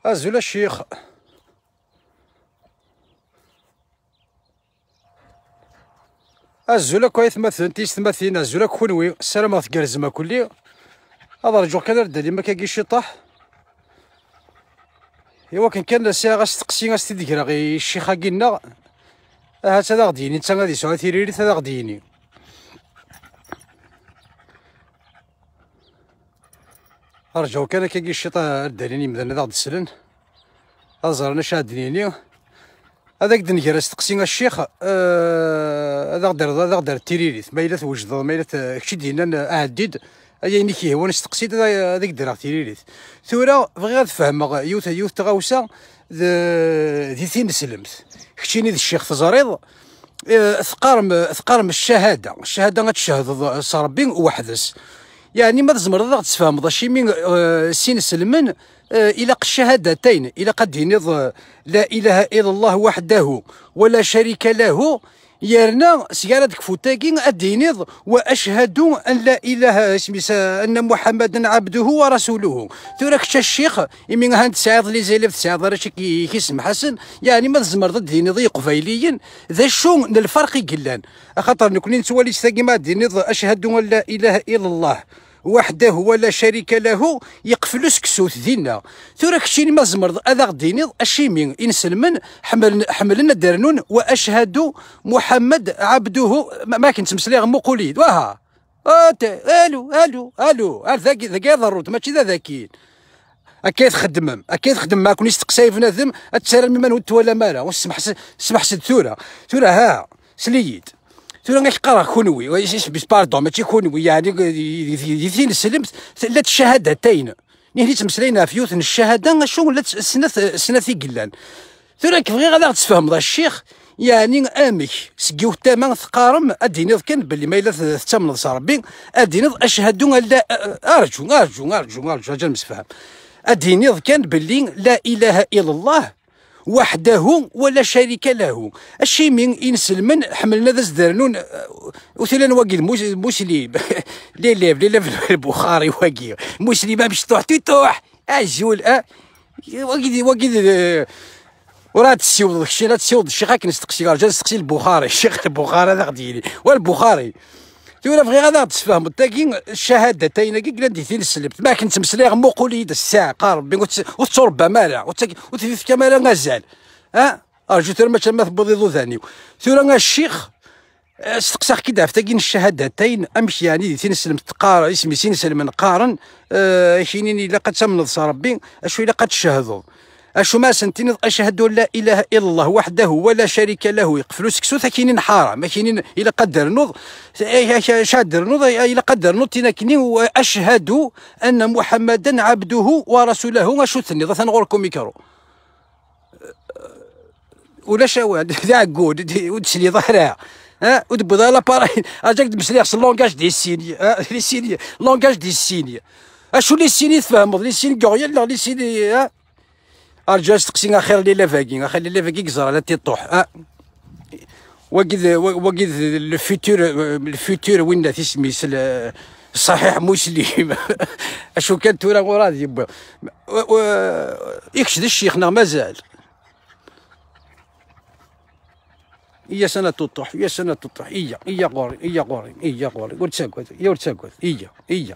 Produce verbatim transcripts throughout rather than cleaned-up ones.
Azul a ccix. Azul akk aytmaten tiyessetmatin, azul akk kunwi. Ssarameɣ tgerrzem akk-lli. Ad rǧuɣ kan ar d-alim akkagi ciṭaḥ, i wakken kan sɛiɣ asteqsi ad s-t-id-greɣ i ccix-agi-nneɣ. Ahat ad aɣ-d-yini netta, ad yesɛu tiririt ad aɣ-d-yini. Rǧaw kan akkagi ciṭ, ad d-alin yimdanen ad aɣ-d-slen, ad ẓren acu ad d-nini. Ad ak-d-nger asteqsi a ccix, eh, ad aɣ-d-terreḍ, ad aɣ-d-terreḍ tiririt, ma yella twejdeḍ, ma yella t-, kečč i d-yennan, eh, ɛeddi-d, ay ayen i k-yehwan steqsi-d, ad, ad ak-d-rreɣ tiririt. Tura bɣiɣ ad fehmeɣ yiwet, yiwet tɣawsa d, di tineslemt. Keččini d ccix teẓriḍ, eh, teqqarem, teqqarem ccahada. Ccahada ad tcehdeḍ s Ṛebbi weḥd-s. Yeɛni ma tzemreḍ ad aɣ-d-tesfehmeḍ acimi, eh, sin selmen, eh, ilaq ccahadatayn, ilaq ad d-tiniḍ, eh, la ilaha illallah wahdahu wa la sharika lahu, yerna seg ara d-tekfu tagi ad d-tiniḍ wa ashhadu an la ilaha, isem-is, eh, anna Muḥammadan abduhu wa rasuluhu. Tura kečč a ccix, imi ahan tesɛiḍ les élèves, tesɛiḍ arrac i k-, i k-isemḥasen, yeɛni ma tzemreḍ ad d-tiniḍ i Iqbayliyen d acu n lferq i yellan. Axaṭer nekni nettwali s tagi ma ad d-tiniḍ ashhadu an la ilaha illallah wahdahu wa la sharika lahu, yeqfel useksut dinna. Tura keččini ma tzemreḍ ad aɣ-d-tiniḍ acimi inselmen ḥemmlen, ḥemmlen ad d-rnun wa ashhadu Muḥammed abduhu, ma, ma akken ttmeslayeɣ muqul-iyi-d, waha. Ate, alu, alu, alu, ar dagi, dagi ad ṛṛut, mačči da dakin. Akka i txeddmem, akka i txeddmem, ma ken-isteqsay bnadem, ad terrem iman-nwen twalam ara, ur smeḥs-, smeḥsed tura. Tura, ha, sel-iyi-d. Tura ak qqareɣ kunwi, wa, is-, is-, pardon, mačči kunwi, yeɛni, di, di, di, di tineslemt, llant ccahadatayn. Nitni ttmeslayen ɣef yiwet n ccahada, acu llant s-, snat, snat i yellan. Tura nekk bɣiɣ ad aɣ-d-tesfehmeḍ a ccix, yeɛni amek seg yiwet tama teqqarem, ad d-tiniḍ kan belli ma yella t-, tettamneḍ s Ṛebbi, ad d-tiniḍ ashhadu an la, arǧu, arǧu, arǧu, arǧu, arǧu ad nemsefham. Ad d-tiniḍ kan belli la ilaha illallah wahdahu wa la sharika lahu. Acimi inselmen ḥemmlen ad as-d-rnun, eh, utilan wagi d mus-, muslim. Lilab, lilab Lbuxari wagi. Muslim amecṭuḥ tuṭuḥ. Azul, ah. Wagi d, wagi d, eh, ur ad tessiwḍeḍ, kečč ad tessiwḍeḍ ccix akken steqsi, rǧa ad steqsi Lbuxari. Ccix Lbuxari ad aɣ-d-yini. Wa Lbuxari. Tura bɣiɣ ad aɣ-d-tesfehmeḍ tagi ccahadatayn-agi yellan di tineslemt. Ma akken ttmeslayeɣ muqul-iyi-d ssaɛa, qqar Rebbi, ur tt-, ur tetturebbam ara, ur tt-, ur tefkam ara azal. Ha? Rǧu tura mačči ma tewwiḍ iḍudan-iw. Tura a ccix, eh, steqsaɣ-k-id ɣef tagi n ccahadatayn, amek yeɛni di tineslemt teqqar, isem-is inselmen qqaren, eh, ak-inin ilaq ad tamneḍ s Rebbi, acu ilaq ad tcehdeḍ? Acu ma asen-tiniḍ ashhadu an la ilaha illallah wahdahu wa la sharika lahu, yeqfel useksut, ak-inin ḥaram, ak-inin ilaq ad d-ternuḍ, eh, eh, acu ad d-ternuḍ, eh, ilaq ad d-ternuḍ tin akkenni, wa ashhadu anna Muḥammadan abduhu wa rasuluhu, acu tenniḍ? Atan ɣur-k umikru. Ulac awal, d aɛeggun, d, ur d-tesliḍ ara. Ha? Ur d-tewwiḍ ara l'appareil. Rǧu ad d-meslayeɣ s langage des signes. Ha? Les signes, langage des signes. Acu les signes i tfehmeḍ? Les signes n uɣyul neɣ les signes, ha? Arǧu asteqsi axir lilab-agi, axir lilab-agi yeẓra la tiṭuḥ. Ha? Wagi d, wa-, wagi d le futur, euh, le futur winna tisem-is, le, Ṣaḥiḥ Muslim. Acu kan tura ur ad yewwi. Wa-, wa-, i kečč d ccix neɣ mazal? Iyya s ana tuṭuḥ, iyya s ana tuṭuḥ, iyya, iyya ɣur-i, iyya ɣur-i, iyya ɣur-i, ur ttagad, iyya ur ttagad, iyya, iyya.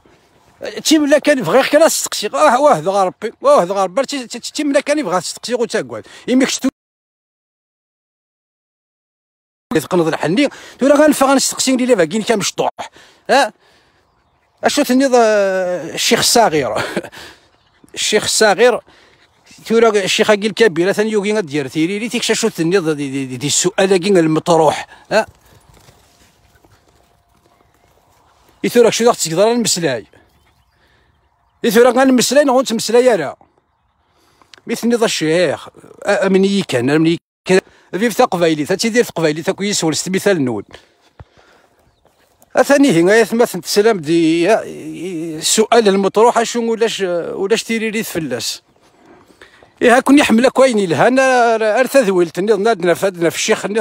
D timla kan bɣiɣ kan ad steqsiɣ, ah, wah dɣa Rebbi, wah dɣa Rebbi, d ti-, ti-, d timla kan i bɣiɣ ad steqsiɣ, ur ttagad. Imi kečč tu-, teqqneḍ lḥenni, tura ad neffeɣ ad nesteqsi lilab-agi-inek amecṭuḥ. Ha? Acu tenniḍ, eh, Ccix Saɣir? Ccix Saɣir, tura Ccix-agi Lkabir, atan yugi ad d-yerr tiririt, i kečč acu tenniḍ di, di, di, di ssual-agi lmeṭruḥ? Ha? I tura kečč ur aɣ-tettgeḍ ara nmeslay? I tura ad nmeslay neɣ ur nettmeslay ara? Mi tenniḍ a ccix, a-, amen-iyi kan, amen-iyi kan. Vive taqbaylit, ad tidir teqbaylit akk yis-wen s tmital-nwen. Atan ihi, ay atmaten teslam di, i, i, ssual lmeṭruḥ, acu ulac, ulac tiririt fell-as. Ihi, ad ken-iḥemmel akk ayen yelhan, ar, ar tadwilt nniḍen, ad naf, ad naf ccix-nni.